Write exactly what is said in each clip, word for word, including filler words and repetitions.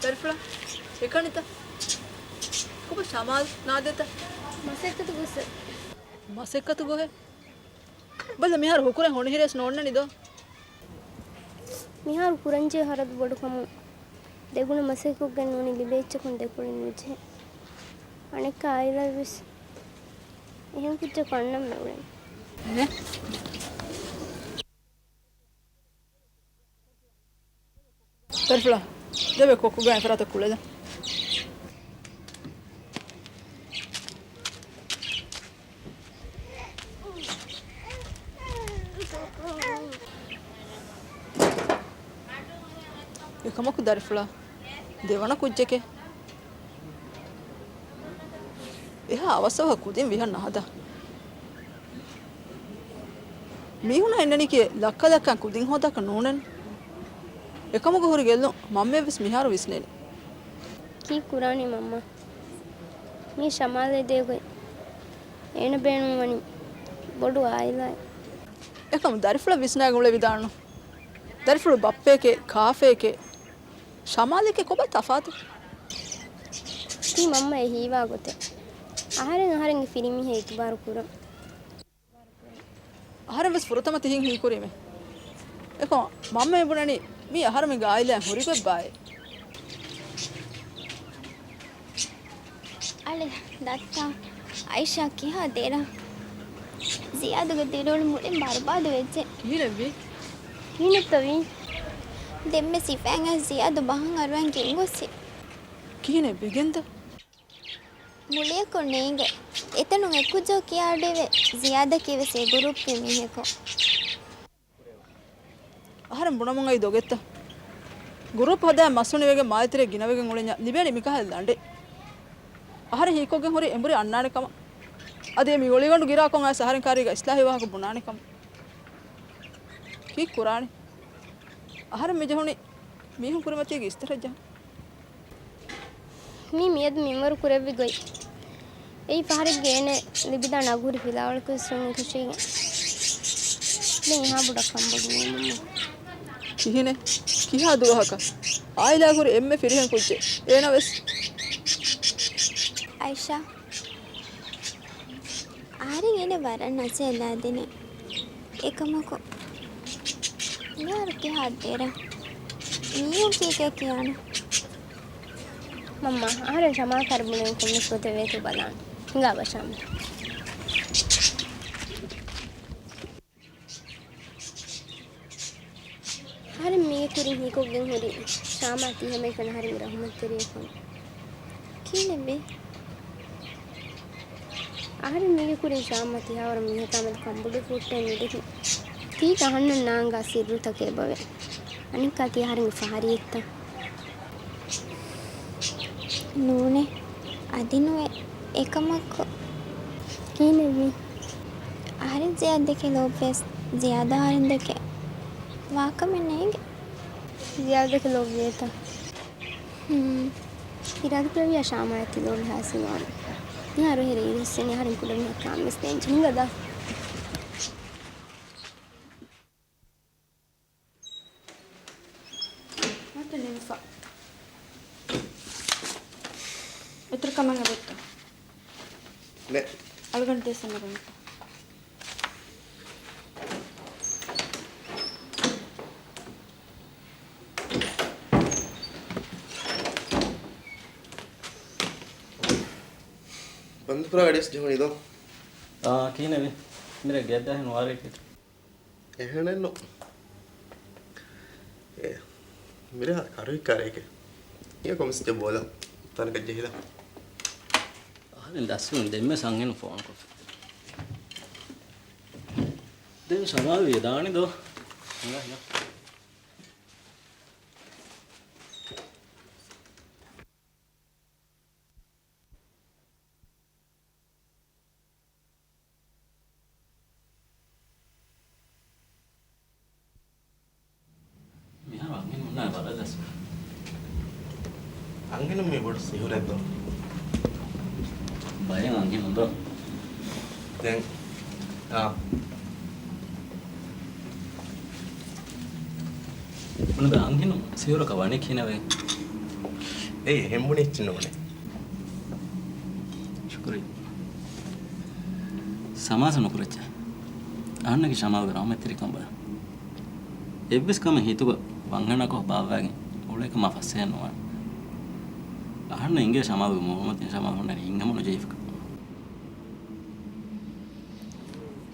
ދަރިފުޅާ، އެކަނިތަ؟ ކޮބާ ޝަމާލް ނާދޭތަ؟ މަސައްކަތު ގޮސް. މަސައްކަތު ގޮހެއް؟ ބަލަ، މިހާރު ހުކުރެން ހޮނިހިރޭސް ނޯންނަނީ ދޯ؟ މިހާރު ކުރަންޖެހޭ ހަރަދު ބޮޑުކަމުން ދެގުނަ މަސައްކަތްކޮށްގެން ނޫނީ ލިބޭ އެއްޗަކުން ދެކުޅެއް ނުޖެހޭ. އަނެއްކާ އާއިލާއެއް ވެސް އެހެން ކުއްޖަކު އަންނަން މެ އުޅެނީ. ދަރިފުޅާ، ދެބޭ ކޮއްކޮގައި އެފަރާތަށް ކުޅެލަން. އެކަމަކު ދަރިފުޅާ، ދެވަނަ ކުއްޖެކޭ. އެހާ އަވަސްއަވަހަށް ކުދިން ވިހަން ނަހަދާ. މީހުންނަށް އިންނަނީކީ ލައްކަލައްކައިން ކުދިން ހޯދާކަށް ނޫނޭ. އެކަމުގަ ހުރި ގެއްލުން މަންމައަށްވެސް މިހާރު ވިސްނޭނެ. ކީއްކުރާނީ މަންމާ؟ މީ ޝަމާލް އެދޭ ގޮތް. އޭނަ ބޭނުންވަނީ ބޮޑު އާއިލާއެއް. އެކަމު ދަރިފުޅަށް ވިސްނާގެން އުޅެވިދާނު. ދަރިފުޅު ބައްޕައެކޭ، ކާފައެކޭ. ޝަމާލެކޭ ކޮބާ ތަފާތު؟ ތީ މަންމަ އެ ހީވާ ގޮތެއް. އަހަރެން އަހަރެންގެ ފިރިމީހެއް އިތުބާރު ކުރަން. އަހަރެން ވެސް ފުރަތަމަ ތިހިން ހީކުރީމޭ. އެކަމް މަންމަ ބުނަނީ މީ އަހަރެމެންގެ އާއިލާއިން ހުރި ގޮތްބާއޭ. އަޅެ ދައްތާ، އައިޝާ ކިހާ ދެރަ؟ ޒިޔާދުގެ ދިރިއުޅުން މުޅިން ބަރުބާދު ވެއްޖެ. ކިހިނެއްވީ؟ ކިހިނެއްތޯ ވީ؟ ދެންމެ ސިފައިން އައިސް ޒިޔާދު ބަހަން އަރުވަން ގެންގޮއްސި. ކިހިނެއް ވެގެންތަ؟ މުޅިއަކުން ނޭނގެ. އެތަނުން އެކުއްޖަކު ކިޔާ އަޑުއިވޭ، ޒިޔާދަކީ ވެސް އެ ގުރޫޕްގެ މީހަކު. އަހަރެން ބުނަމުން އައި ދޮގެއްތަ؟ ގުރޫޕް ހަދާ މަސްވެގެން މާލެތެރޭ ގިނަވެގެން އުޅެންޏާ ލިބޭނީ މިކަހަލަ ލަނޑެއް. އަހަރެން ހީކޮށްގެން ހުރީ އެނބުރި އަންނާނެ ކަމަށް. އަދި މި އޮޅިގަނޑު ގިރާކޮށް އައިސް އަހަރެން ކާރީގަ އިސްލާހީ ވާހަކަ ބުނާނެ ކަމަށް. ކީއްކުރާނީ؟ އަހަރެން މިޖެހުނީ މީހުން ކުރިމަތީގެ އިސްތަށަށް ޖަހަން. މީ މިއަދު މިންވަރު ކުރެއްވި ގޮތް. އެއީ ފަހަރެއްގެ އޭނަ ލިބިދާނެ އަގުހުރި ފިލާވަޅަކުވެސް ނުކުށީގެން. ދެން އެހާ ބޮޑަށް ކަންބޮޑު ނުވުމުން. ކިހިނެއް؟ ކިހާ ދުވަހަކަށް؟ އާއިލާ ހުރި އެންމެ ފިރިހެން ކުއްޖެއް. އޭނަ ވެސް. އައިޝާ. އަހަރެން އޭނަ ވަރަށް ނަސޭހަތް ދޭނެ. އެކަމަކު މިހާރު ކިހާ ދެރަ؟ މީހުން ކީކޭ ކިޔާނެ؟ މަންމާ، އަހަރެން ޝަމާލް ކާރި ބުނެވި ކޮންމެސް ގޮތެއް ވޭތޯ ބަލާނަން. ހިނގާބަ ޝާމް. އަހަރެން މީގެ ކުރިން ހީކޮށްގެން ހުރި ޝާމާ ތީ ހަމައެކަނި އަހަރެންގެ ރަހުމަތްތެރިޔަކުން. ކިހިނެއްވީ؟ އަހަރެން މީގެ ކުރިން ޝާމާ ތިހާވަރަށް މީހަކާ މެދު ކަނބޮޑުވެފަ ހުއްޓައެއް ނުދެކި. ތީ ތަހަންނަން ނާނގާ ސިއްރުތަކެއް އެބަވޭ. އަނެއްކާ ތީ އަހަރެންގެ ފަހަރިއެއްތަ؟ ނޫނޭ. އަދި ނުވޭ. އެކަމަކު ކިހިނެއްވީ؟ އަހަރެން ޒިޔާދަކެ ލޯބިވެސް ޒިޔާދަށް އަހަރެން ދެކެ ވާކަމެއް ނޭނގެ. ޒިޔާދަކެ ލޯބިވޭތަ؟ ހުން. އިރާދަކުރެއްވިއްޔާ ޝާމާއަށް ތި ލޯބި ހާސިލްވާނެ. މިހާރު ހެރެ އިރުއްސެނީ އަހަރެން ކުޑަމީހަކާ މިސް ދޭން ޖެހިގަދާ. މަތި ނިމިފަ. އިތުރު ކަމެއް އެބައޮތްތަ؟ ނެ. އަޅުގަނޑު ދޭ ސަމިރުންތަ؟ ބަންދުކުރާ ގަޑިވެސް ޖެހުނީ ދޯ؟ އާ، ކިހިނެއްވީ؟ މިރޭ ގެއަށް ދާހެން ވާރޭ ކީއްތަ؟ އެހެނެއްނު. އޭ، މިރޭ ކަރުހިއްކާރޭކޭ. އޭ ކޮމިސް ޖެ ބޯލަ. ތަނަކަށް ޖެހިލަ. އަހަރެން ދަސްވުން ދެންމެ ސަންހެން ފޯނު ކޮށްފި. ދެން ސަމާލުވި ދާނެ ދޯ. ހިނގާ، ހިނގާ. މިހާރު އަންހެނުންނާ ވަރަށް ދަސް. އަންހެނުން މީ ބޮޑު ސިހުރެއް ދޯ؟ ބައެއް އަންހެނުން ދޯ؟ ދެން، އާ. ބުނެދާ އަންހެނުން ސިހުރަކަށް ވަނީ ކިހިނެއްވެ؟ އެއީ އެހެން ބުނި އެއްޗެއް ނޫނޭ. ޝުކުރިއްޔާ. ސަމާސާ ނުކުރައްޗޭ. އަހަންނަކީ ޝަމާލްގެ ރަޙުމަތްތެރިކަން ބަލަ. އެއްވެސް ކަމެއް ހިތުގަ ވަންހަނާކޮށް ބާއްވައިގެން އުޅޭކަމާ ފަސޭހަ ނުވާނެ. އަހަންނަށް އިނގޭ ޝަމާލްގެ މޫނުމަތިން ޝަމާލް ހުންނަނީ ހިތްހަމަ ނުޖެހިފަކަން.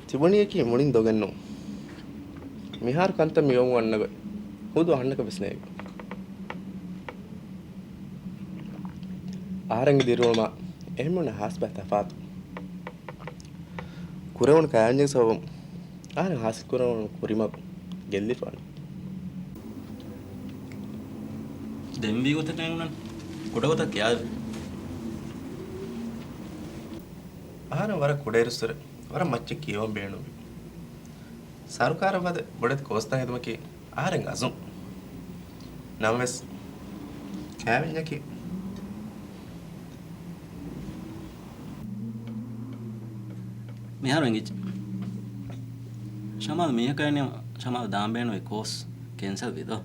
ތިބުނީއަކީ މުޅިން ދޮގެއްނޫން. މިހާރު ކަންތައް މިއޮވުން އަންނަ ގޮތް ހުދު އަހަންނަކަށް ވެސް ނޭނގެ. އަހަރެންގެ ދިރިއުޅުމާ އެހެންމެ ހުންނަ ހާސްބައި ތަފާތު. ކުރެވުނު ކައިވެންޏެއްގެ ސަބަބުން އަހަރެން ހާސިލްކުރެވުނު ކުރިމަގު ގެއްލިފާނެ. ދެން ވީ ގޮތެއް ނޭނގުނަން. ކުޑަ ގޮތަށް ކިޔާލި. އަހަރެން ވަރަށް ކުޑައިރުއްސުރެ ވަރަށް މައްޗަށް ކިޔަވަން ބޭނުންވި. ސަރުކާރަށް ވަދެ ބޮޑެތި ކޯސްތައް ހެދުމަކީ އަހަރެން އަޒުމް. ނަމަވެސް، ކައިވެންޏަކީ. މިހާރު އެނގިއްޖެ. ޝަމާލް މީހަކަށް ނިޔަ ޝަމާލް ދާން ބޭނުންވި ކޯސް ކެންސަލް ވީ ދޯ؟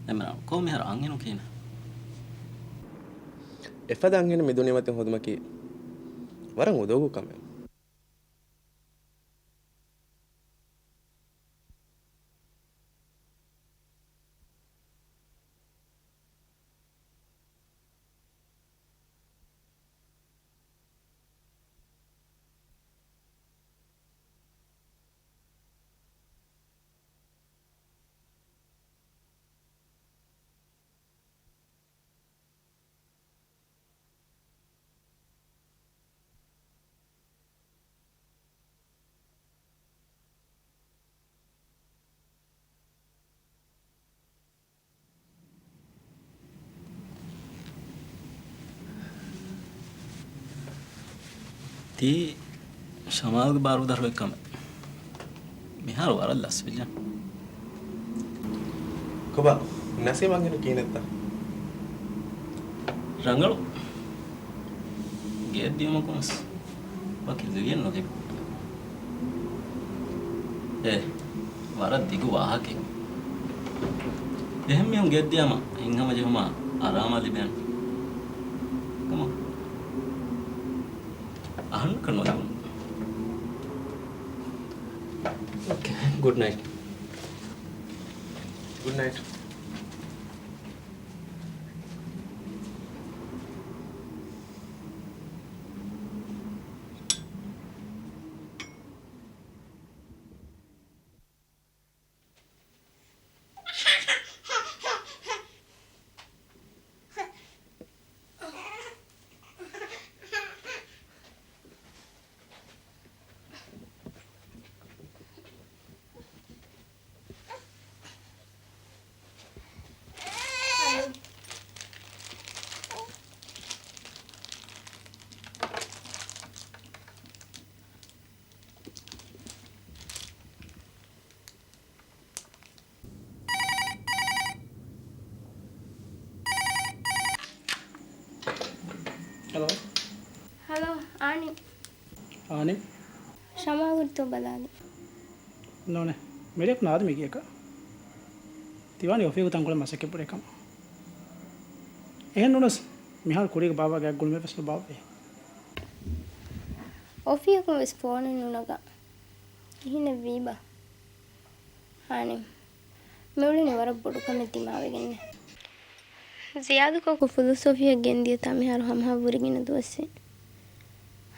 އެމްރާން، ކޯ މިހާރު އަންހެނުން ކިހިނެއް؟ އެފަދަ އަންހެނެއް މި ދުނިޔެމަތިން ހޯދުމަކީ ވަރަށް އުދަގޫ ކަމެއް. ތީ ޝަމާލްގެ ބާރު ދަރުވެއް ކަމެއް. މިހާރު ވަރަށް ލަސްވެއްޖެ. ކޮބާ، ނަސީމް އަންހެނުން ކިހިނެއްތަ؟ ރަނގަޅު. ގެއެއް ދިޔުމަކުން ވެސް ވަކި ލުޔެއް ނުލިބި. އޭ، ވަރަށް ދިގު ވާހަކައެއް. އެހެން މީހުން ގެއެއް ދިޔާމަ ހިތްހަމަ ޖެހުމާ އަރާމާ ލިބޭނެ. ކަމަށް އަހަންނަކަށް ނުލިބުނު. އޯކޭ، ގުޑް ނައިޓް. ގުޑް ނައިޓް. ހެލޯ. ހެލޯ، އާނި. އާނި. ޝަމާލް ގުރިތޯ ބަލާލި. ނޯނެ، މެޑިކަލް ނާދަމި ގިޔަކަ. ތިވާނީ އޮފީހު ތަންކޮޅެއް މަސައްކަތް ބުރޭ ކަމަށް. އެހެން ނޫނަސް، މިހާރު ކުރީގެ ބާވާގެ އަތް ގުޅުމެއް ވެސް ނުބާއްވޭ. އޮފީހަކުން ވެސް ފޯނެއް ނުނަގާ. ކިހިނެއް ވީބާ؟ ހާނި. މިއުޅެނީ ވަރަށް ބޮޑު ކަމެއް ދިމާވެގެންނޭ. ޒިޔާދު ކޮއްކޮ ފުލުސް އޮފީހަށް ގެންދިޔަތާ މިހާރު ހަމަހާ ވުރެގިން ދުވަސްވީ.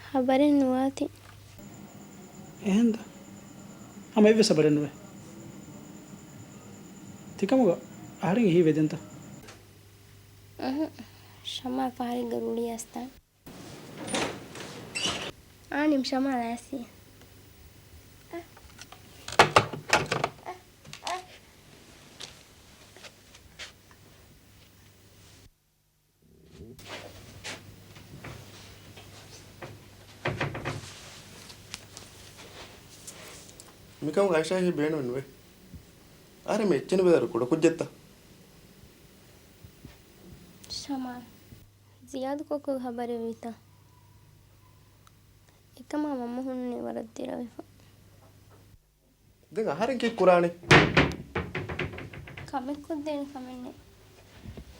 ހަބަރެއް ނުވާތީ. އެހެންތަ؟ ހަމަ އެއްވެސް ހަބަރެއް ނުވޭ. ތިކަމުގަ އަހަރެން އެހީ ވެދެންތަ؟ އުހު. ޝަމާ ފަހަރެއްގަ ރުޅި އަސްތާން. އާނިމް ޝަމާލް އައިސް. މިކަމުގަ އައިޝާ އެހީ ބޭނުމެއް ނުވޭ. އަހަރެން މި އެއްޗެއް ނުބެލާ ކުޑަ ކުއްޖެއްތަ؟ ޝަމާލް. ޒިޔާދު ކޮއްކޮގެ ހަބަރެއް ވީތަ؟ އެކަމާ މަންމަ ހުންނަނީ ވަރަށް ދެރަވެފަ. ދެން އަހަރެން ކީއްކުރާނީ؟ ކަމެއް ކޮށްދޭނެ ކަމެއް ނެތް.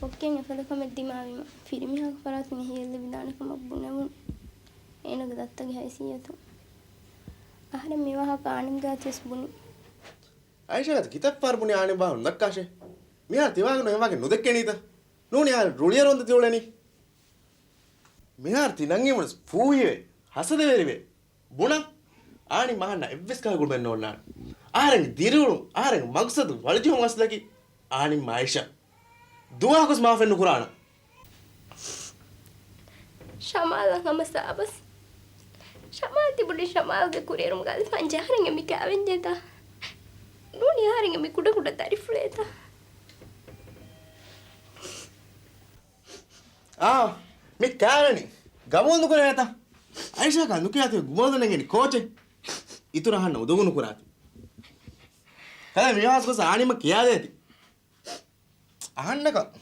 ކޮއްކެއް އެފަދަ ކަމެއް ދިމާވީމަ، ފިރިމީހާގެ ފަރާތުން އެހީއެއް ލިބިދާނެ ކަމަށް ބުނެވުނު. އޭނަގެ ދައްތަގެ ހައިސިއްޔަތުން. އަހަރެން މި ވާހަކަ އާނިމްގެ އަތިވެސް ބުނި. އައިޝާ ކިތައް ފަހަރު ބުނި އާނިމް ވާހަކަ ނުދައްކާށޭ. މިހާރު ތި ވާގިނު އެ ވާގެ ނުދެއްކެނީތަ؟ ނޫނީ އާ ރުޅިއަރުވަންދެ ތިއުޅެނީ. މިހާރު ތި ނަންގީމުނަސް ފޫހިވެ، ހަސަދަވެރިވެ، ބުނަ. އާނިމް އަހަންނަށް އެއްވެސް ކަހަލަ ގުޅުމެއް ނޯންނާނެ. އަހަރެން ދިރިއުޅުން، އަހަރެން މަގްސަދު ވަޅިޖެހުން އަސްލަކީ އާނިމް އައިޝާ. ދުވަހަކުސް މާފެއް ނުކުރާނަ. ޝަމާލަށް ހަމަ ސާބަސް. ޝަމާލް ތިބުނީ ޝަމާލްގެ ކުރިއެރުމުގަ އަލިފާން ޖަހަނަން އެ މި ކާވެންޖެހޭތާ. ނޫނީ އަހަރެން އެ މި ކުޑަކުޑަ ދަރިފުޅޭތާ. އާ، މި ކާވެނި. ގަބޫލު ނުކުރޭތަ؟ އައިޝާކަށް ނުކިޔާތި ގުމާލު ނެގެނި ކޯޗެއް. އިތުރަށް އަހަންނަށް އުދުގު ނުކުރާތި. ކަލޭ މި ވާސް ގޮސް އާނިމަށް ކިޔާދޭތި. އަހަންނަކަށް.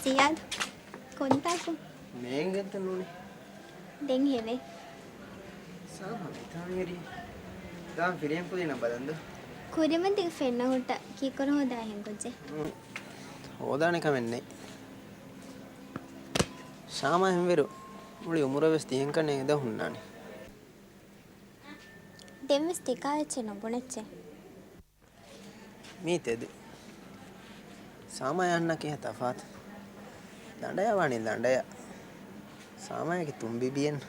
ޒިޔާދު، ކޮންތާކު؟ ނޭނގެންތަ ނޫނީ؟ ދެން ހެވޭ. ސާމާ މިތާނގެރި ދާން ފިރިހެން ކުދީނަށް ބަލަންދު. ކުރިމަތިގެ ފެންނަ ހުއްޓަ ކީކުރަ ހޯދާ ހެން ކުއްޖެ. ހޯދާނެ ކަމެއް ނެތް. ޝާމާ ހެންވެރު މުޅި އުމުރަށް ވެސް ތިހެން ކަންނޭނގެ ދޯ ހުންނާނީ. ދެންވެސް ތިކާ އެއްޗެއް ނުބުނެއްޗޭ. މީ ތެދު. ސާމާޔާ އަންނަ ކިހާ ތަފާތު؟ ލަނޑަޔާ ވާނީ ލަނޑަޔާ. ސާމާޔާގެ ތުނބި ބިޔެއްނު.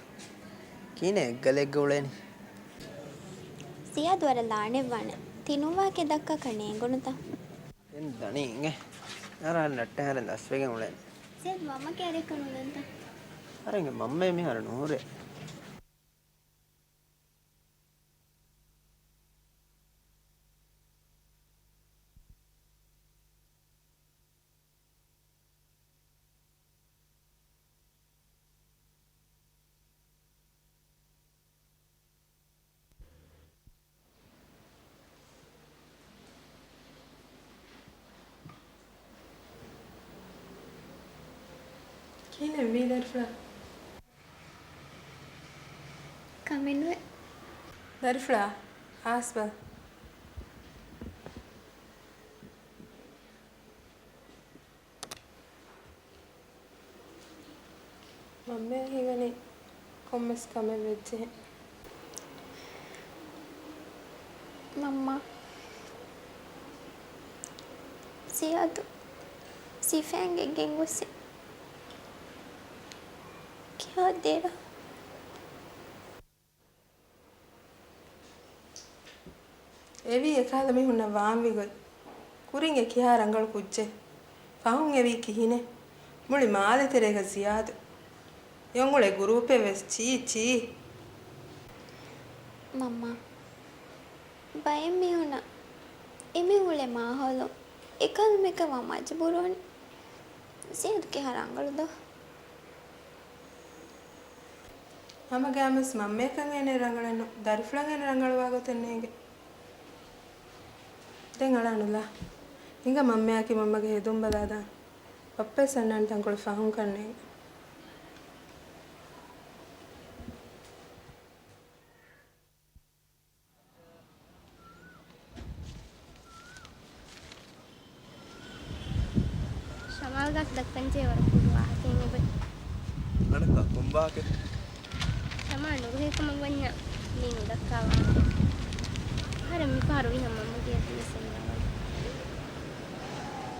ކިހިނެއް އެއްގަލެއްގަ އުޅޭނީ؟ ޒިޔާދު ވަރަށް ލާނެއްވާނެ. ތި ނުވާކެ ދައްކާކަށް ނޭނގުނުތަ؟ ދެން ދަނީ އިނގޭ. އަރާ ނައްޓެހާރެން ދަސްވެގެން އުޅޭނެ. ޒިޔާދު ވަމަކޭ އަރެއްކަ ނުލަންތަ؟ އަރެންގެ މަންމައެއް މިހާރު ނުހުރޭ. ކިހިނެއް ވީ ދަރިފުޅާ؟ ކަމެއް ނުވޭ. ދަރިފުޅާ، އާސްބަލަ. މަންމައަށް ހީވަނީ ކޮންމެސް ކަމެއް ވެއްޖެހެން. މަންމާ، ޒިޔާދު ސިފައިން ގެންގޮސް ކިހާ ދެރަ؟ އެވީ އެކަހަލަ މީހުންނަށް ވާންވީ ގޮތް. ކުރިން އެ ކިހާ ރަނގަޅު ކުއްޖެއް. ފަހުން އެވީ ކިހިނެއް؟ މުޅި މާލެ ތެރޭގަ ޒިޔާދު. އެ އުޅޭ ގުރޫޕެއް ވެސް ޗީ ޗީ. މަންމާ، ބައެއް މީހުންނަށް އެމީހުން އުޅޭ މާހައުލުން އެކަހަލަ މީހަކަށް ވާން މަޖުބޫރުވަނީ. ޒިޔާދު ކިހާ ރަނގަޅު ދޯ؟ ހަމަގައިމުވެސް މަންމައަކަށް އޭނަ ރަނގަޅެއްނު، ދަރިފުޅަށް އޭނަ ރަނގަޅުވާ ގޮތެއް ނޭނގެ. ދެން އަޅާނުލާ. ހިނގާ މަންމައާއެކީ މަންމަގެ ހެދުން ބަލާދާން. ބައްޕަވެސް އަންނާނެ ތަންކޮޅެއް ފަހުން ކަންނޭނގެ. ޝަމާލް ގާތު ދައްކަންޖެހޭ ވަރަށް ކުރު ވާހަކައެއް އެބަ. އަނެއްކާ ކޮން ވާހަކައެއް؟ ޝަމާލް ނުރުހޭ ކަމަށް ވަންޏާ މީ ނުދައްކާ ވާހަކަ. އަހަރެން މިފަހަރު ވީހަ މަންމަގެ އަތުން ވެސް އެންމެ އަވަލު.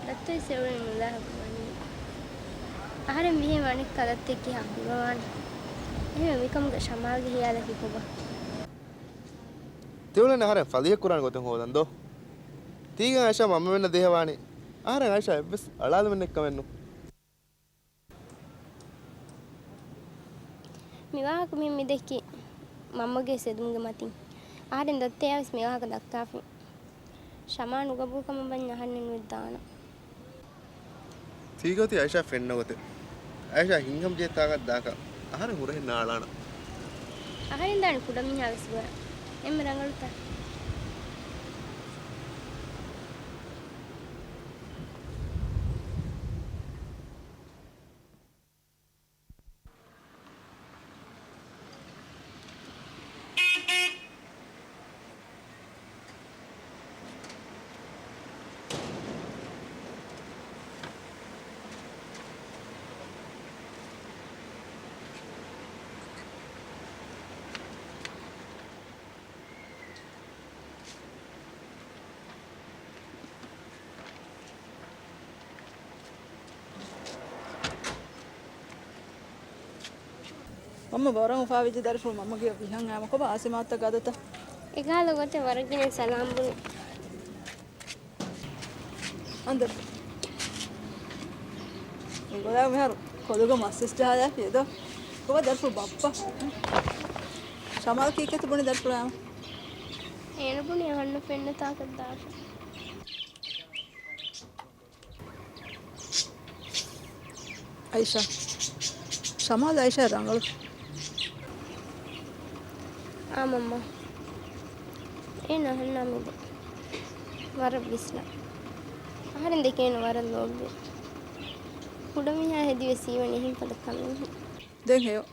ދައްތަވެސް އެއުޅެނީ ނުލާހަކު ވަނީ. އަހަރެން ވިހޭ ވަނެއްކާ ދައްތައް ކިހާ ކުރަވާނެ؟ އެހެންވެ މިކަމުގަ ޝަމާލްގެ ހިޔާލަކީ ކޮބާ؟ ތިއުޅެން އަހަރެން ފަލިހަ ކުރާނެ ގޮތެއް ހޯދަން ދޯ. ތީގަ އައިޝާ މަންމަމެންނަށް ދޭހަވާނީ. އަހަރެން އައިޝާ އެއްވެސް އަޅާލުމެއްނެއްކަމެއްނު. މިވާހަކަ މި މިދެއްކި މަންމަގެ ސެދުމުގެ މަތިން. އަހަރެން ދައްތަޔާވެސް މިވާހަކަ ދައްކާފި. ޝަމާ ނުގަބޫކަމަށް ވަންޏާ އަހަންނެއް ނުވެއްދާނަ. ތީގަ އޮތީ އައިޝާ ފެންނަ ގޮތެއް. އައިޝާ ހިތްހަމަޖެހޭ ތާކަށް ދާކަށް އަހަރެން ހުރަހެއް ނާޅާނަ. އަހަރެން ދާން ކުޑަމީހާވެސް ގޮޔަށް. އެންމެ ރަނގަޅުތަ؟ މަންމަ ވަރަށް އުފާވެއްޖެ ދަރިފުޅު މަންމަގެ ވިހަން އައިމަ ކޮބާ އާސިމާއަށް ގާދަތަ؟ އެކަހަލަ ގޮތެއް ވަރަށް ގިނަ ސަލާމް ބުނި. އަނދަ. އެނގޮލާ މިހާރު ކޮލުގަ މަސްވެސް ޖަހާލާފި އެދޯ. ކޮބާ ދަރިފުޅު ބައްޕަ؟ ޝަމާލް ކީކޭތަ ބުނި ދަރިފުޅާ؟ އޭނަ ބުނި އަހަންނަށް ފެންނަ ތާކަށް ދާފަ. އައިޝާ. ޝަމާލް އައިޝާ ރަނގަޅު. އާ މަންމާ. އޭނަ އަހަންނާ މިދެ ވަރަށް ވިސްނާ. އަހަރެން ދެކޭނު ވަރަށް ލޯބިވޭ. ކުޑަމީހާ ހެދިވެސް ހީވަނީ އެހެން ފަދަ ކަމެއް. ދެން ހެޔޮ.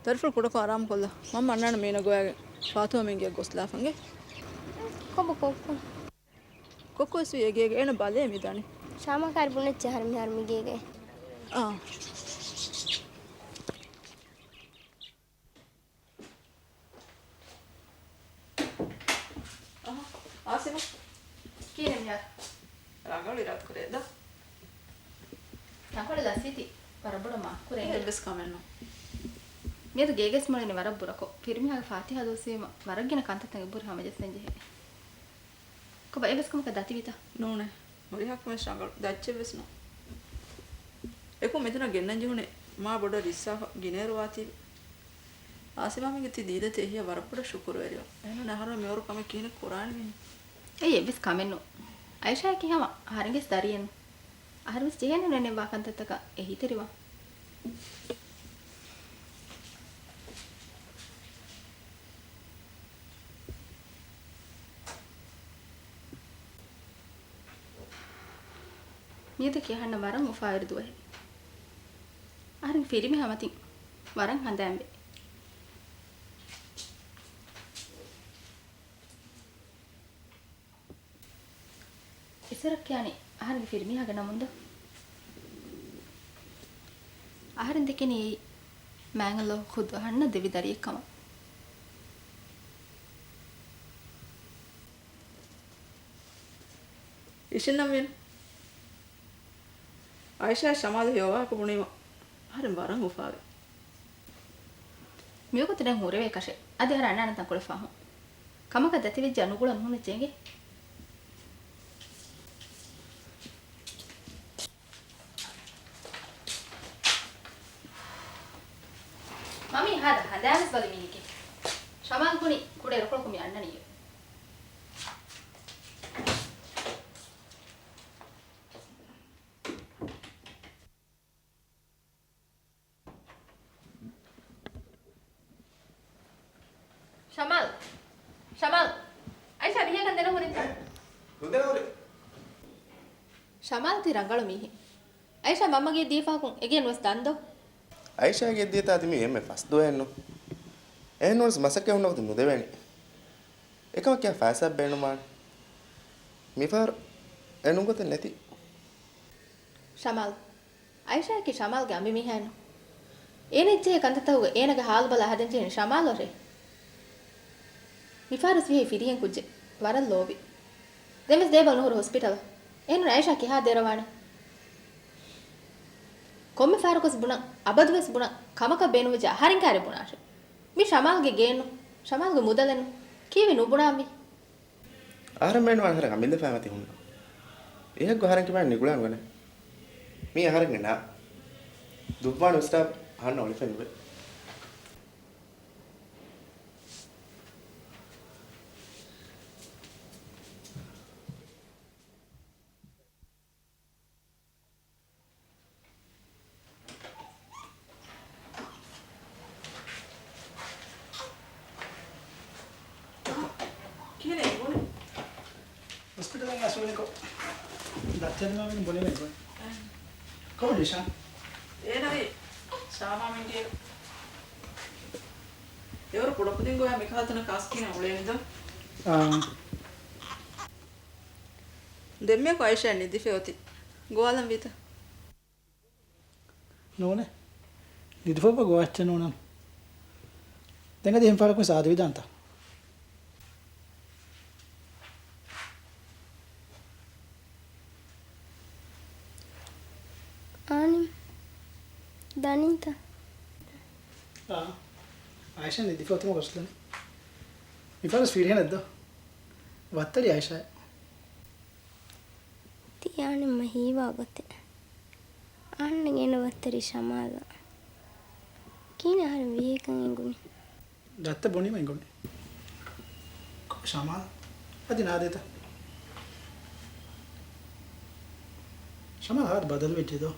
ދަރިފުޅު ކުޑަކޮށް އަރާމުކޮށްލަ. މަންމަ އަންނާނެ މީނަ ގޮވާގެން ފާތުމަ މިންގެ ގޮސްލާފަންގެ. ކޮބަ ކޮއްކޮ؟ ކޮއްކޮ ވެސް ވީ އެގޭގަ އޭނަ ބަލޭ މިދަނީ. ޝާމާ ކާރި ބުނެއްޗެ އަހަރެން މިހާރު މިގޭގައި. އާ. އަހަ، އާސިމާ. ކިހިނެއް މިހާރު؟ ރަނގަޅު އިރާދަކުރޭ ދޯ. ތަންކޮޅެއް ލަސްވީތީ ވަރަށް ބޮޑަށް މާކުކުރޭ. އެއްވެސް ކަމެއް ނޫން. މިއަދު ގޭގަސް މޮޅިން ވަރަށް ބުރަކޮށް. ފިރިމީހާގެ ފާތިހާ ދުވަސްވީމަ ވަރަށް ގިނަ ކަންތައްތައް އެބުރި ހަމަޖައްސަން ޖެހޭ. ކޮބާ އެއްވެސް ކަމަކަށް ދަތިވީތަ؟ ނޫނޭ. ހުރިހާ ކަމެއް ރަނގަޅު. ދަތްޗެއްވެސް ނޫން. އެކު މިތަނަށް ގެންނަން ޖެހުނީ މާ ބޮޑަށް ރިއްސާފަ ގިނައިރު ވާތީވެ. އާސިމާ މީގެ ތި ދީދަ ތިޔަ ވަރަށް ބޮޑަށް ޝުކުރުވެރިވާ. އެހެން އަހަރުމެން މިވަރު ކަމެއް ކިހިނެއް ކުރާނީ މީ؟ އެއީ އެއްވެސް ކަމެއް ނޫން. އައިޝާއަކީ ހަމަ އަހަރެންގެ ދަރިއެއްނު. އަހަރެންވެސް ޖެހޭނެ ނޫނޭ އެއްވާ ކަންތައްތަކަށް އެހީތެރިވާން. މިއަދަކީ އަހަންނަށް ވަރަށް އުފާވެރި ދުވަހެއް. އަހަރެން ފިރިމީހާ މަތިން ވަރަށް ހަނދާންވޭ. އިސަރަށް ކިޔާނީ އަހަރެންގެ ފިރިމީހާގެ ނަމުންދޯ؟ އަހަރެން ދެކެނީ އެއީ މާތް ﷲ ޚުދު އަހަންނަށް ދެއްވި ދަރިއެއްކަމަށް. އިށިންނަމެން އައިޝާ ޝަމާލް ހެޔޮވާހަކަ ބުނީމަ އަހަރެން ވަރަށް އުފާވޭ. މިވަގުތު ދެން ހުރެވޭ ކަށެއް. އަދި އަހަރެން އަންނާނެ ތަންކޮޅެއް ފާހުން. ކަމަކަށް ދަތިވެއްޖެ ނުގުޅަން ނޫނެއް ޖެނގޭ. މަމީ ހާދަ ހަނދާންވެސް ބަލި މީހެކޭ. ޝަމާލް ބުނި ކުޑަ އިރުކޮޅަކު މި އަންނަނީ. ޝަމާލް! ޝަމާލް! އައިޝާ މިހާ ކަން ދެނަ ހުރިންތަ؟ ނުދެނަ ހުރި. ޝަމާލް ތި ރަނގަޅު މީހެއް. އައިޝާ މަންމަ ގެއަށް ދިޔަ ފަހަކުން އެގޭން ނުވެސް ދަންދޯ؟ އައިޝާ ގެއަށް ދިޔަތާ އަދި މީ އެންމެ ފަސް ދުވަހެއްނު. އެހެންނޫނަސް މަސައްކަތް ހުންނަ ގޮތަށް ނުދެވޭނެ. އެކަމަށް ކިހާ ފައިސާއެއް ބޭނުންވާނެ. މިފަހަރު އެ ނުގޮތެއް ނެތި. ޝަމާލް. އައިޝާއަކީ ޝަމާލްގެ އަނބިމީހާއެއްނު. އޭނަ އެއްޗެހި ކަންތައްތަކުގަ އޭނަގެ ހާލު ބަލާ ހަދަން ޖެހެނީ ޝަމާލު އަށޭ. މިފަހަރުވެސް ވިހޭ ފިރިހެން ކުއްޖެއް. ވަރަށް ލޯބި. ދެންވެސް ދޭބަލް ނުހުރު ހޮސްޕިޓަލަށް. އެހެންނު އައިޝާ ކިހާ ދެރަވާނެ؟ ކޮންމެ ފަހަރަކުވެސް ބުނަން، އަބަދުވެސް ބުނަން، ކަމަކަށް ބޭނުންވެއްޖެ އަހަރެން ކާރި ބުނާށޭ. މި ޝަމާލްގެ ގެއެއްނު، ޝަމާލްގެ މުދަލެއްނު، ކީއްވެ ނުބުނާ މި؟ އަހަރެން ބޭނުން އަހަރެން އަމިއްލަ ފައިމަތި ހުންނަ. އެހެއްގޮ އަހަރެން ކިބައިން ނިގުޅާ ނުގަނެ. މީ އަހަރެންގެ ނާ. ދުއްވާން ވިސްޓާ އަހަންނަށް އޮޅިފަ ނުވޭ. ހޮސްޕިޓަލަށް އަސްވެލިކޮށް، ދައްތަ ދިމާވެގެން ބުނެވެން ގޮތް. ކޮބާ ނިޝާން؟ އޭނާއި ޝާމާ މިންޓީ އެވަރު ކުޑަކުދިން ގޮޔާ މިކަހަލަ ތަނަކަށް އަސް ކިހިނެއް އުޅޭނީ ދޯ؟ އާ. ދެންމެއަކު އައިޝާ ނިދިފަ އޮތީ. ގޮވާލަން ވީތަ؟ ނޫނޭ. ނިދިފައްވާ ގޮވާ އެއްޗެއް ނޫނަން. ދެން އަދި އެހެން ފަހަރަކު ވެސް އާދެވިދާންތަ؟ އާނިމް ދަނީތަ؟ އާ. އައިޝާ ނިދިފަ އޮތީމަ ގޮސްލަނީ. މިފަހަރު ވެސް ފިރިހެނެއް ދޯ؟ ވައްތަރީ އައިޝާ. ތިޔާނިމްމަ ހީވާ ގޮތެއް. އަހަންނަށް އޭނަ ވައްތަރީ ޝަމާލާ. ކިހިނެއް އަހަރެން ވިހޭކަން އެނގުނީ؟ ދައްތަ ބުނީމަ އެނގުނީ. ޝަމާލް އަދި ނާދޭތަ؟ ޝަމާލް ހާދަ ބަދަލުވެއްޖެ ދޯ؟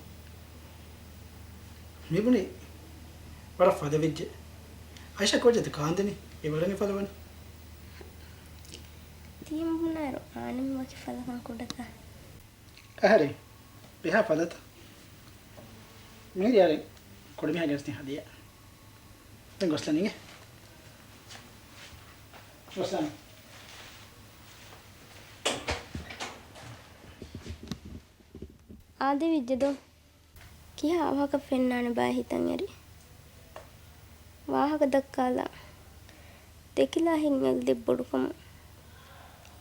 މިބުނީ ވަރަށް ފަދަވެއްޖެ. އައިޝާ ކޯޗެތި ކާންދެނީ އެވަރަށް އެފަލަވަނީ. ތީމް ބުނާއިރު އާނިމް ވަކި ފަލަކަން ކުޑަތަ؟ އަހަރެން އެހާ ފަލަތަ؟ މީރި އަހަރެން ކުޑަމީހާ ގެނެސްދިން ހަދިޔާ. ދެން ގޮސްލަނީ އިނގޭ. ގޮސްލަނީ. އާދެވިއްޖެ ދޯ؟ ކިހާ އަވަހަކަށް ފެންނާނެ ބާ ހިތަށް އެރި. ވާހަކަ ދައްކާލާ ދެކިލާ ހިތް އެލްދެއް ބޮޑުކަމުން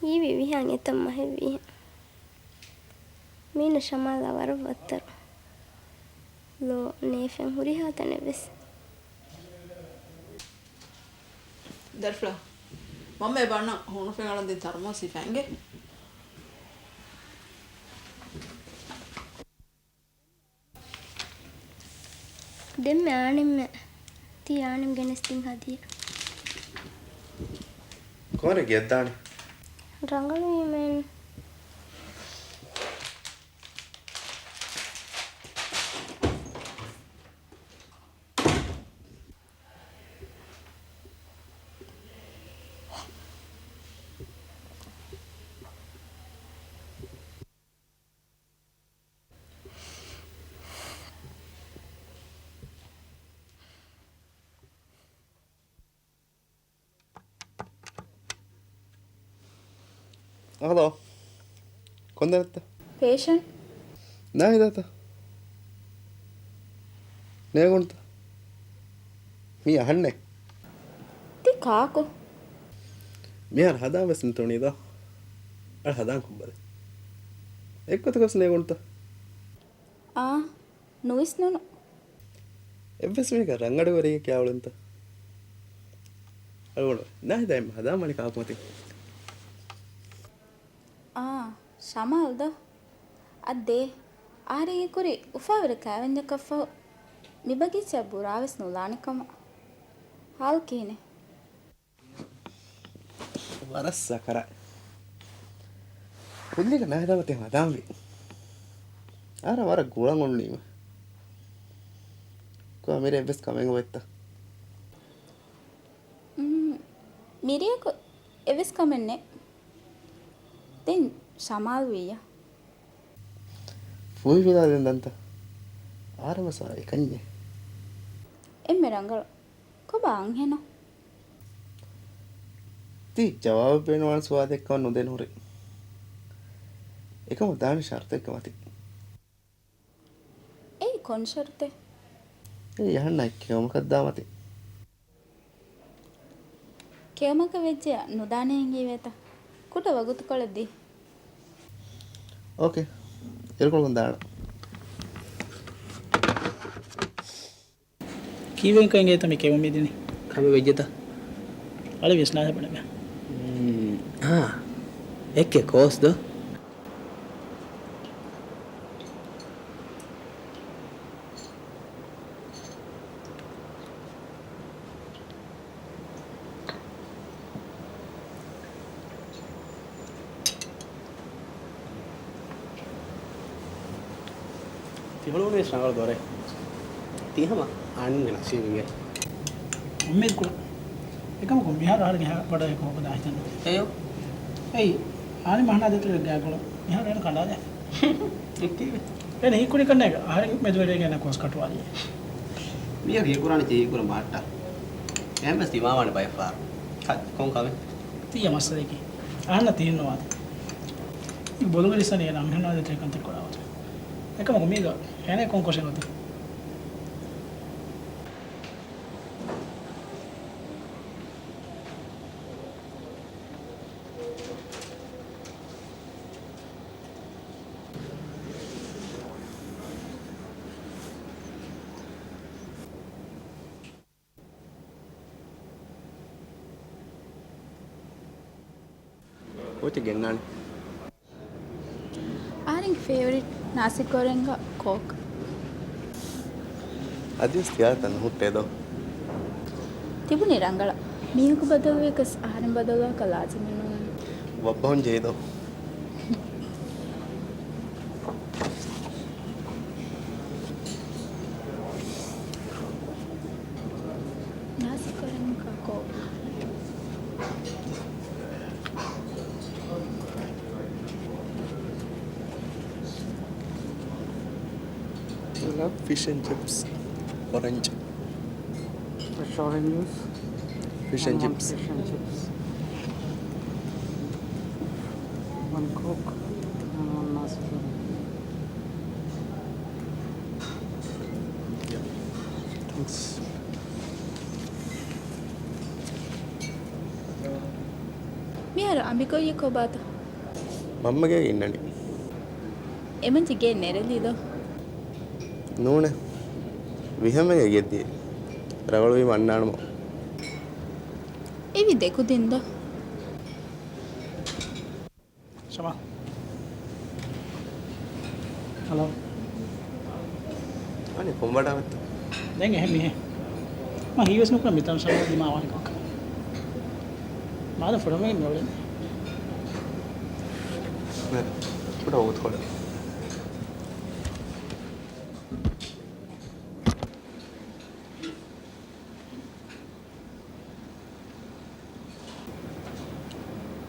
ހީވީ ވިހާން އެތައް މަހެއް ވީހެން. މީނަ ޝަމާލާ ވަރަށް ވައްތަރު. ލޯ ނޭފެން ހުރިހާ ތަނެއް ވެސް. ދަރިފުޅާ، މަންމަ އެބަ އަންނަ ހޫނުފެން އަޅަން ދިން ތަރުމޫސް ހިފަ އިނގޭ. ދެންމެ އާނިމްމެ ތީ އާނިމް ގެނެސްދިން ހަދިޔާ. ކޯނެ ގެއްދާނެ؟ ރަނގަޅުވީމެއްނު. ހަލޯ. ކޮންދަނެއްތަ؟ ޕޭޝަންޓް. ނާހިދާތަ؟ ނޭގުންތަ؟ މީ އަހަންނޭ. ތި ކާކު؟ މިހާރު ހަދާން ވެސް ނުތޯނީ ދޯ. އަޅަ ހަދާން ކޮށްބަލަ. އެއްގޮތަކަސް ނޭގުންތަ؟ އާ، ނުވިސްނުނު. އެއްވެސް މީހަކަށް ރަނގަޅު ވެރިއެއް ކިޔާ އުޅުންތަ؟ އަޅުގަނޑު ނާހިދާ އެންމެ ހަދާން ވަނީ ކާކު މަތިން. އާ، ޝަމާލް ދޯ؟ އައްދޭ، އަހަރެން އެކުރި އުފާވެރި ކައިވެންޏަކަށްފަހު މި ބަގީޗާ ބުރާވެސް ނުލާނެ ކަމަށް. ހާލް ކިހިނެއް؟ ވަރަށް ސަކަރާތް. ކުއްލިގަ ނާހިދާ މަތިން ހަދާންވީ. އަހަރެން ވަރަށް ގުޅަން އޮންނީމަ. ކޮބާ މިރޭ އެއްވެސް ކަމެއް އޮވެއްތަ؟ މް، މިރޭއަކު އެއްވެސް ކަމެއް ނެތް. ދެން ޝަމާލް ވިއްޔަ. ފުހިފިލާ ދެން ދަންތަ؟ އަހަރެން ވެސް ވަރަށް އެކަންޏެއް. އެންމެ ރަނގަޅު. ކޮބާ އަންހެނުން؟ ތީ ޖަވާބެއް ބޭނުންވާނެ ސުވާލެއް ކަމަށް ނުދޭން ހުރި. އެކަމަށް ދާނެ ޝަރުތެއްގެ މަތިން. އެއީ ކޮން ޝަރުތެއް؟ އެއީ އަހަންނާ ކެއުމަކަށް ދާ މަތިން. ކެއުމަކަށް ވެއްޖެޔާ ނުދާނެ ހިނގީވޭތަ؟ ކުޑަ ވަގުތުކޮޅެއް ދީ. އޯކޭ. އިރުކޮޅު ދާނަން. ކީއްވެގެންކަން އިނގޭތަ މި ކެއުމީ ދިނީ؟ ކަމެއް ވެއްޖެތަ؟ އަޅެ ވިސްނާލަބަ ނަމެ. އާ، އެއްކެ ކޯސް ދޯ؟ ތި ހުޅުވުނީ ވެސް ރަނގަޅު ދޮރެއް. ތީ ހަމަ އާނިމްގެ ނަސީބު އިނގޭ. އުއްމީދު ކުރަން. އެކަމަކު މިހާރު އަހަރެން އެހާ ބޮޑަށް ކޯކު ދާ ހިތަން. އެޔޯ. އެއީ، އާނިމް އަހަނާ ދޭތެރޭ ގާތްގޮޅު. މިހާރު އޭނަ ކަނޑާލާފަ. އެއީ. އޭނަ ހީކުރި ކަންނޭނގެ އަހަރެން މެދުވެރިޔާގެ އޭނަ ކޯސް ކަޓުވާލީ. މީހަކު ހީކުރާނީ ތި ހީކުރަން ބަހައްޓާ. އެހެންވެސް ތި މާ ވާނެ ބައެއް ފަހަރު. ކަ-، ކޮން ކަމެއް؟ ތިއްޔަ މައްސަލައަކީ. އަހަންނަށް ތިހެން ނުވާތީ. އެ ބޮލުގަ ރިސަނީ އޭނަ އަންހެނުންނާ ދޭތެރޭ ކަންތައް ކުރާ ގޮތަށް. އެކަމަކު މީގަ އޭނަ ކޮން ކޮށެއް ނުތީ. ކޯޗެއް ގެންނާނެ. އަހަރެންގެ ފޭވަރިޓް ނާސިކް އޮރެންޖް ކޯކް. އަދިވެސް ތިޔާ ތަން ހުއްޓޭ ދޯ؟ ތިބުނީ ރަނގަޅަށް. މީހަކު ބަދަލުވިޔަކަސް އަހަރެން ބަދަލުވާކަށް ލާޒިމެއް ނޫން. ވައްބަހުން ޖެހި ދޯ؟ ނާސިކް އޮރެންޖް ކޯކް. I love fish and chips. Orange. Fresh orange juice. Fish and chips. Fish and chips. One Coke and one Nasi. Thanks. މިހާރު އަނބިކޮއްޔެއް ކޮބާތަ؟ މަންމަގޭގަ އިންނަނީ. އެމަންޖެ ގޭ ނެރެލީ ދޯ؟ ނޫނޭ. ވިހަމެގޭ ގެއްދިޔަ. ރަނގަޅުވީމަ އަންނާނަމޯ. އެވި ދެކުދިން ދޯ؟ ޝަމާ. ހަލޯ. އަނެއް ކޮން ވަޑާ ވެއްތޯ؟ ދެން އެހެން މީހެއް. މަ ހީވެސް ނުކުރަ މިތަން ޝަމާ ދިމާ ވާނެ ކޮކަ. މާދަ ފުރަމެ މި އޮޅެން. ކުޑަ އޮތް ކޮޑަ.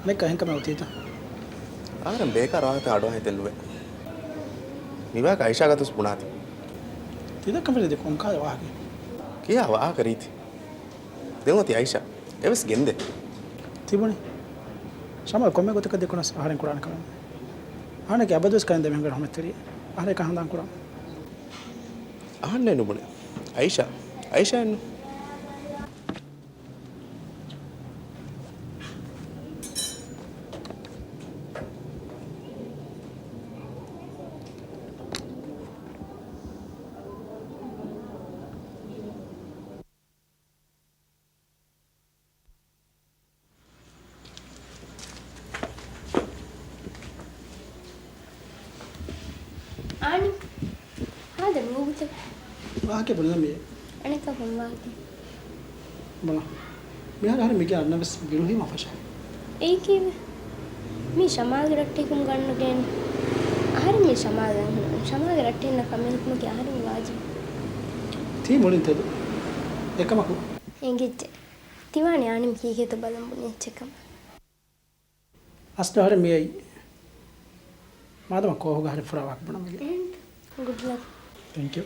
އަނެއްކާ އެހެންކަމެއް އޮތީތަ؟ އަހަރެން ބޭކާރު ވާހަކަ އަޑުއަހަން ހިތެއް ނުވޭ. މިވާހަކަ އައިޝާ ގަތުސް ބުނާތި. ތިދައްކަން ފެށި ދެ ކޮންކާލެ ވާހަކަ؟ ކިޔާ ވާހަކަ ރީތި. ދެން އޮތީ އައިޝާ. އެވެސް ގެންދޭ. ތިބުނީ. ޝަމާލް ކޮންމެ ގޮތަކަށް ދެކުނަސް އަހަރެން ކުރާނެ ކަމެއް. އަހަންނަކީ އަބަދުވެސް ކަން ދެމިހަނގަ ހަމަތެރި. އަހަރެން ކަން ހަނދާން ކުރާ. އަހަންނޭ ނުބުނެ. އައިޝާ. އައިޝާ އެއްނު. އާނި، ހާދަ ނޫގުތެ. ވާހަކަ ބުނަން މިއޭ. އަނެއްކާ ކޮން ވާހަކަ؟ ބަލަ. މިހާރު އަހަރެން މިގޭ އަންނަ ވެސް ގިރުހީމަ ފަށާ. އެއީ ކީއްވެ؟ މީ ޝަމާލްގެ ރައްޓެހިކަމުގަ އަންނަ ގެއެއް. އަހަރެން މީ ޝަމާލް އަންހެނުން. ޝަމާލްގެ ރައްޓެހިންނަށް ކަމެއް ހިކުމަކީ އަހަރެންގެ ވާޖިބު. ތީ މުޅިން ތެދު. އެކަމަކު. އެނގިއްޖެ. ތިވާނެ އާނިމް ކީކޭތޯ ބަލަން ބުނި އެއްޗެއް ކަމަށް. އަސްލު އަހަރެން މިއައީ. މާދަމާ ކޯހުގަ އަހަރެން ފުރާ ވާހަކަ ބުނަން ވެގެން. އެހެން. ގުޑް ލަކް. ތެންކް ޔޫ.